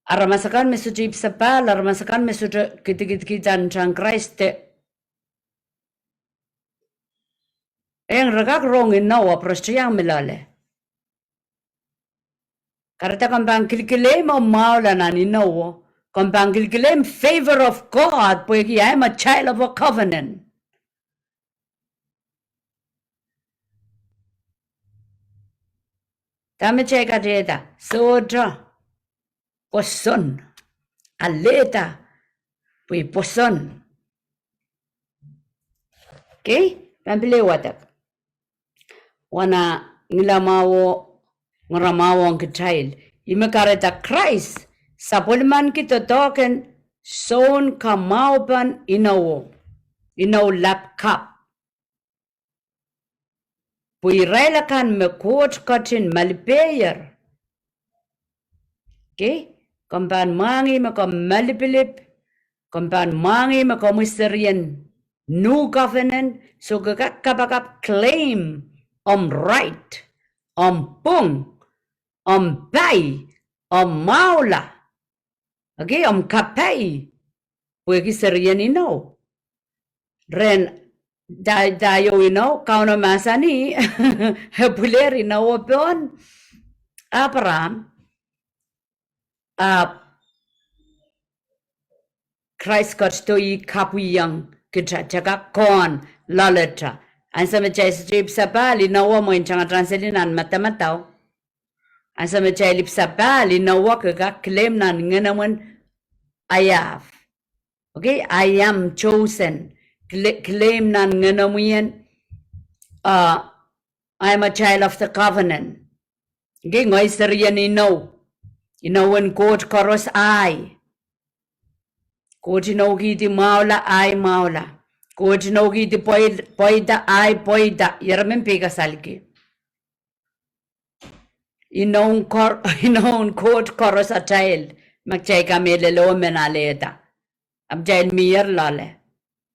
Aramas akan me sohte ipwsapahl, aramas akan me sohte kidikidkihda ntahn Krais de eng, re kak rong inou ahpw re sohte iang mi loale. Kahrehda komw pahn kilkilehm omw mwahula nan inowo, komw pahn kilkilehm favor of God, pwehki I am a child of a covenant. Dahme kitail kadehde? Sohte pwoson. Alehda pwe pwoson. Okay? Pahn pil wadek. Wana ngilamwahu, ngiramwahu ong kitail. Ih me kahrehda Krais sapwellimanki doadoahk en soun kamwahupen inowo, inou lap kapw. Pwe irail akan me Koht ketin malipehier. Okay? Komw pahn mwahngih me komw malipilip, komw pahn mwahngih me komwi serien new covenant, soh ke kak kapakap claim omw right, omw pwung, omw pai, omw mwahula. Okay, omw kapai, pwehki serien inou. Ren da, da iou inou, Kauno mahsanih, e pwilehr inowo pohn Apraam, ahpw Krais ketido ih kapwihong kitail, kitail kak kohn loaleta. Ansou me kitail sohte ipwsapahl inowo, mwein tangatanseli nan madamadau. Ansou me kitail ipwsapahl inowo, ke kak claim nan ngenemwen I have. Okay, I am chosen. Cla-, claim nan ngenomwi en, uh, I am a child of the covenant. Okay, ngehi serien inou. Inowen Koht koaros ahi. Koht inoukihdi mwahula, ahi mwahula. Koht inoukihdi pweid-, pweida, ahi pweida. Ieremen pei kasalki. Inoun kor-, inoun Koht koaros atail, ma kitail kamehlele oh men alehda. Ahpw kitail mier loale.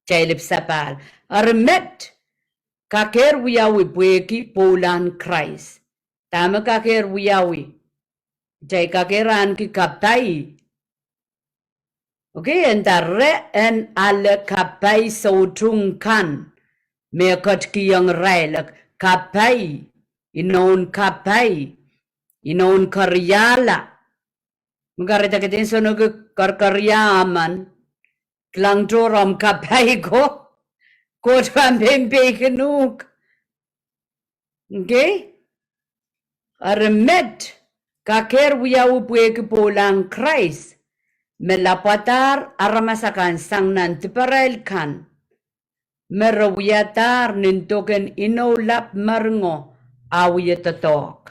Kitail ipwsapahl. Eri met, kakehr wiawi pwehki pwoulahn Krais. Dahme kakehr wiawi? Kitail kakehr ahneki kapai. Okay, e nda re en ale kapai soutuk kan me ketikihong irail, kapai, inoun kapai, inoun keriahla. Me kahrehda ke dehr sohte nohk, keriahr emen, kilang tohr omw kapai ko, Koht pahn pein peikinuhk. Okay? Eri met, kakehr wiawi pwehki pwoulahn Krais, me lapwadahr aramas akan sang nan diparail kan, me re wiadahr nin doken inou lap meringo a wie doadoahk.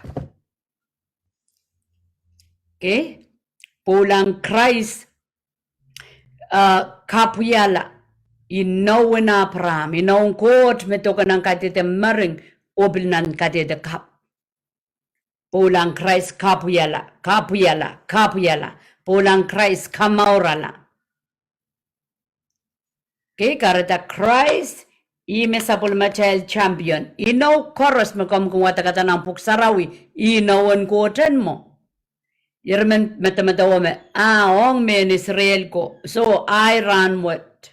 Okay? Pwoulahn Krais, uh, kapwiala, inowen Apraam, inoun Koht me doke nan kadehde mering, oh pil nan kadehde kapw. Pwoulahn Krais kapwiala, kapwiala, kapwiala. Pwoulahn Krais kamourala. Okay, kahrehda Krais, ih me sapwellimatail champion. Inou koaros me komw kin wadekada nan Pwuhk Sarawi, inowen Koht en mwo. Irail men medemedewe me, ah, ong mehn Israel ko, soh, ahi rahnwet,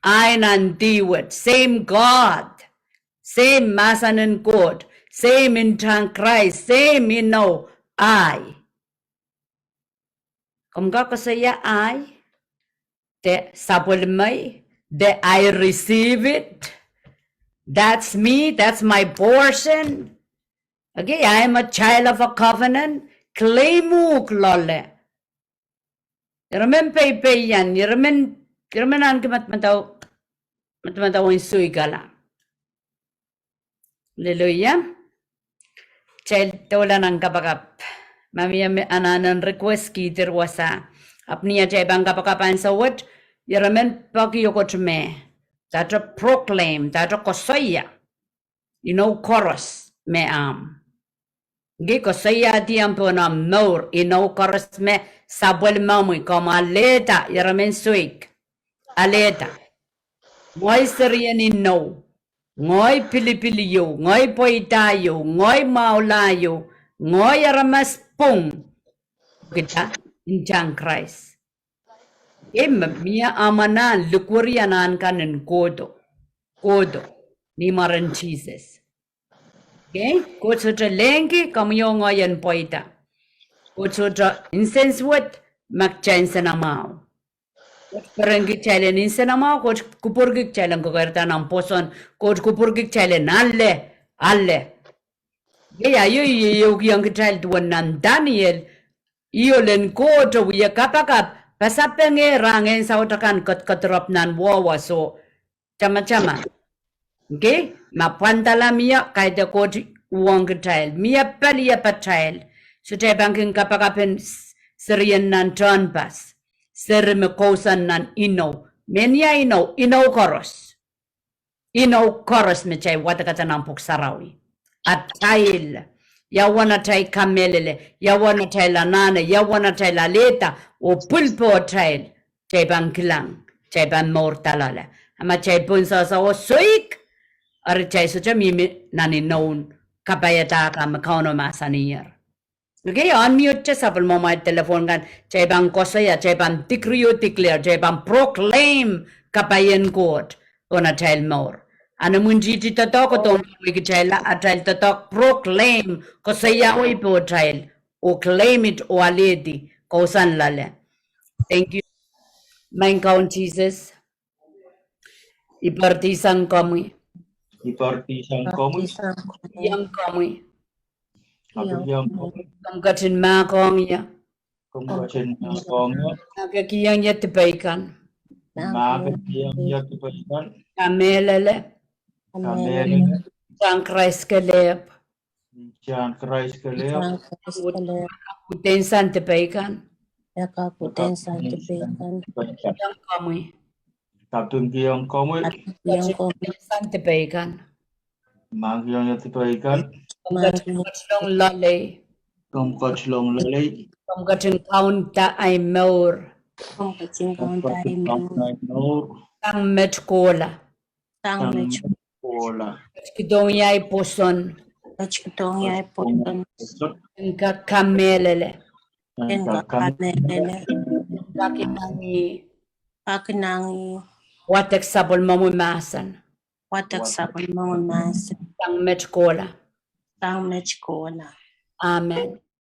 ahi nandihwet, same God, same mahsen en Koht, same intahn Krais, same inou, ahi. Komw kak koasoia ahi? De sapwellimei, de I receive it. That's me, that's my portion. Okay, I am a child of a covenant. Claim uhk loale. Irail men peipeian, irail men, irail men ahneki medemedewe, medemedewe en soikala. Hallelujah. Kitail doula nan kapakap. Ma mie me anahnen request, kihdi wasa. Ahpw ni atail pahn kapakap ansou wet, irail men peki okot me, that proclaim, that koasoia. Inou koaros me ahmw. Ngehi koasoiahdi ahmw pohn ahmw mour, inou koaros me sapwellimomwi, komw alehda, irail men soik. Alehda. Ngehi serien inou. Ngehi pilipil iou, ngehi pweida iou, ngehi mwahula iou, ngehi aramas pwung. Kita, intahn Krais. Ih me mie ahmw anahn likwerih anahn kan en kohdo. Kohdo. Ni mwaren Sises. Okay? Koht sohte lehngki komwi oh ngehi en pweida. Koht sohte nsensuwed ma kitail nsenamwahu. Koht perenki kitail en nsenamwahu, Koht kupwurki kitail en kokerda nan pwoson, Koht kupwurki kitail en ale, ale. Iei aio I ehukihong kitail duwen nan Daniel, ih ohl en Koht oh wie kapakap, pasapengehr ah ngehn saut akan kediredo nan wehwe, soh, tamataman. Okay? Ma pwandala mie, kaidehn Koht uhwong kitail. Mie pali patail. Soh, kitail pahn kin kapakap en s-, serien nan tehnpas. Seri me kousoan nan inou. Mehnia inou, inou koaros. Inou koaros me kitail wadekada nan Pwuhk Sarawi. Atail, ia uwen atail kamehlele, ia uwen atail anahne, ia uwen atail alehda, oh pwil pohtail, kitail pahn kilang, kitail pahn mourda loale. A ma kitail pohn sehse oh soik, eri kitail sohte mihmi nan inoun kapaiada kan me Kauno mahsanier. Okay, unmute sapwellimomwi telephone kan, kitail pahn koasoia, kitail pahn decree oh declare, kitail pahn proclaim kapai en Koht pohn atail mour. Ahn imwintihti doadoahk kohdohng wehwehki kitail atail doadoahk proclaim, koasoiawi pohtail, oh claim it, oh alehdi, kousoan loale. Thank you. Maing Kaun Sises. I poaridi sang komwi. I poaridi sang komwi. Iang komwi. Iang komwi. Komw ketin mahkohng ie. Komw ketin mahkohng ie. Mahkikihong ie dipei kan. Mahkikihong ie dipei kan. Kamehlele. Kamehlele. Sang Krais kelehpw. Sang Krais kelehpw. Sang Krais kelehpw. Kapwuhden sang dipei kan. Ia kapwuhden sang dipei kan. Iang komwi. Kapingkihong komwi. Kapingkihong komwi. Sang dipei kan. Mahkikihong ie dipei kan. Komw ketin ketilong loalei. Komw ketilong loalei. Komw ketin kaunda ahi mour. Komw ketin kaunda ahi mour. Sang met kohla. Sang met kohla. Ketikihdohng ie ahi pwoson. Ketikihdohng ie ahi pwoson. En kak kamehlele. En kak kamehlele. Kak inangih. Kak inangih. Wadek sapwellimomwi mahsen. Wadek sapwellimomwi mahsen. Sang met kohla. Sang met kohla. Amen.